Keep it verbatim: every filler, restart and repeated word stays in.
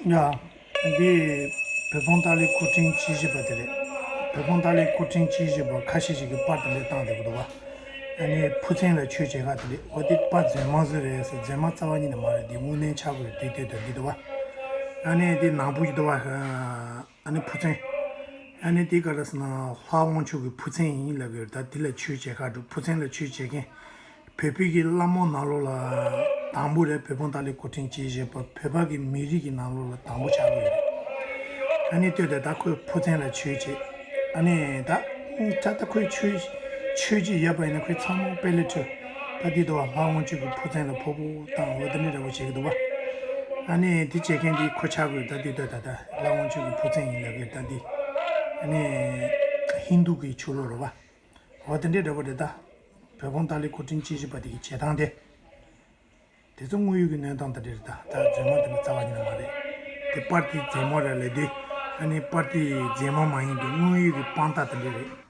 ཡ། འདི་བོད་འཕང་ཏཱ་ལའི་སྐུ་ཕྲེང་བཅུ་བཞི་པ་དེ་རེད། བོད་འཕང་ཏཱ་ལའི་སྐུ་ཕྲེང་བཅུ་བཞི་པ་ཁ་ཤས་ཤིག་གིས་པར་དེ་འདྲ་བཏང་བསྡད་ཀྱི་འདུག་བ། ཨ་ནི་ཕོ་མཚན་ལ་ཆོས་བྱེད་ཁག་དེ་རེད། འོ་དེ་པར་རྫུན་མ་བཟོས་རེད་ཟེར། རྫུན་མ་རྩ་བ་ཉིད་ནས་མ་རེད། འདི་དངོས་གནས་ཆགས་ཀྱི་རེད། དེ་ལྟོས་དང་འདི་འདུག་བ། ཨ་ནི་དེ་ནག་པོ་ཞིག་འདུག་བ། ཨ་ནི་ཕོ་མཚན། ཨ་ནི་དེ་ག་རེ་ཟེར་ན། ལྷ་དབང་ཕྱུག་གི་ཕོ་མཚན་ཡིན་ལབ་ཀྱི་རེད། ད་དེ་ལ་ཆོས་བྱེད་ཁག་འདུག་ཕོ་མཚན་ལ་ཆོས་བྱེད་མཁན། བོད་པའི་གི་བླ་མ་ནང་ལོགས་ལ་དང་པོ་རེད། བོད་འཕང་ཏཱ་ལའི་སྐུ་ཕྲེང་བཅུ་བཞི་པ་བོད་པ་གི་མི་རིགས་ཀྱི་ནང་ལོགས་ལ་དང་པོ་ཆགས་ཀྱི་ཡོད་རེད། ཨ་ནི་ལྟོས་དང་། ད་ཁོས་ཕོ་མཚན་ལ་ཆོས་བྱེད། ཨ་ནི་ད་ད་ལྟ་ཁོས་ཆོས་ཆོས་ཅིག་ཡོད་པ་ཡིན་ན་ཁོས་ཚང་མ་དཔེ་ལ་ཁྲིད། ད་འདི་འདུག་བ། ལྷ་དབང་ཕྱུག་གི་ཕོ་མཚན་ལ་ཕོ་བོ་བཏང་འོ་དེ་འདྲ་འདྲ་པོ་བྱེད་ཀྱི་འདུག་བ། ཨ་ནི་དེ་བྱེད་མཁན་དེ་ཁོ་ཆགས་ཀྱི་ཡོད། ད་འདི་ལྟོས་དང་། ད་ལྷ་དབང་ཕྱུག་གི་ཕོ་མཚན་ཡིན་ལབ་ཀྱི་རེད། ད་འདི་ཨ་ནི་ཧིན་དུ་གི་ཆོས་ལུགས་རེད་བ། འོ་དེ་འདྲའི་འདྲ་པོ་རེད། ད་བོད་འཕང་ཏཱ་ལའི་སྐུ་ཕྲེང་བཅུ་བཞི་པ་དེ་གི་བྱེད་སྟངས་དེ། དེ་ཚོ་དངོས་ཡོད་ཀྱི་གནས་སྟངས་དེ་འདྲ་རེད། ད་ད་རྫུན་མ་དེ་འདྲ་རྩ་བ་ཉིད་ནས་མ་རེད། དེ་པར་དེ་རྫུན་མ་རེད་ལབ་དུས། ཨ་ནི་པར་དེ་རྫུན་མ་མ་ཡིན་པའི་དངོས་ཡོད་ཀྱི་དཔང་རྟགས་དེ་འདྲ་རེད།